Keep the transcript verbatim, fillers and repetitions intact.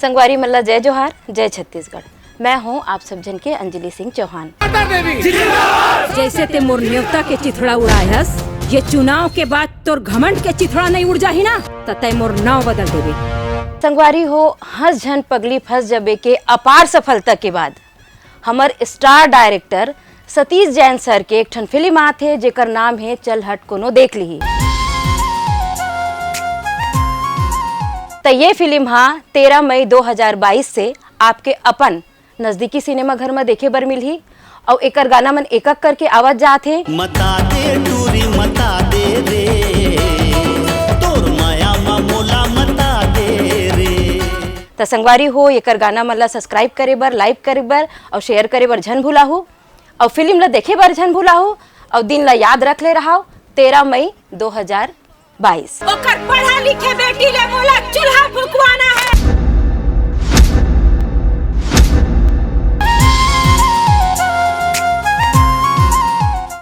संगवारी मन ला जय जोहार, जय छत्तीसगढ़। मैं हूं आप सब झन के अंजलि सिंह चौहान। जैसे ते मोर नेवता के चिथड़ा उड़ाए हस, ये चुनाव के बाद तोर घमंड के चिथड़ा नहीं उड़ जाही ना, त तय मोर नाव बदल देबे। संगवारी हो, हंस झन पगली फंस जबे के अपार सफलता के बाद हमर star director Satish Jain sir के एक ठन फिल्म आत हे, जेकर नाम हे चल हट कोनो देख लिही। त ये फिल्म हा तेरह मई दो हज़ार बाईस से आपके अपन नजदीकी सिनेमा घर म देखे बर मिलही। अउ एकर गाना मन एक-एक करके आवत जात हे। मता दे टूरी मता दे रे, तोर माया मा मोला मता दे रे। त संगवारी हो, एकर गाना मन ला सब्सक्राइब करे बर, लाइक करे बर अउ शेयर करे बर झन भुलाहू। अउ फिल्म ला देखे बर झन भुलाहू। अउ दिन ला याद रख ले रहाव, तेरह मई दो हज़ार बाईस। ओकर पढ़ा लिखे बेटी ले मोला चूल्हा फुकवाना है।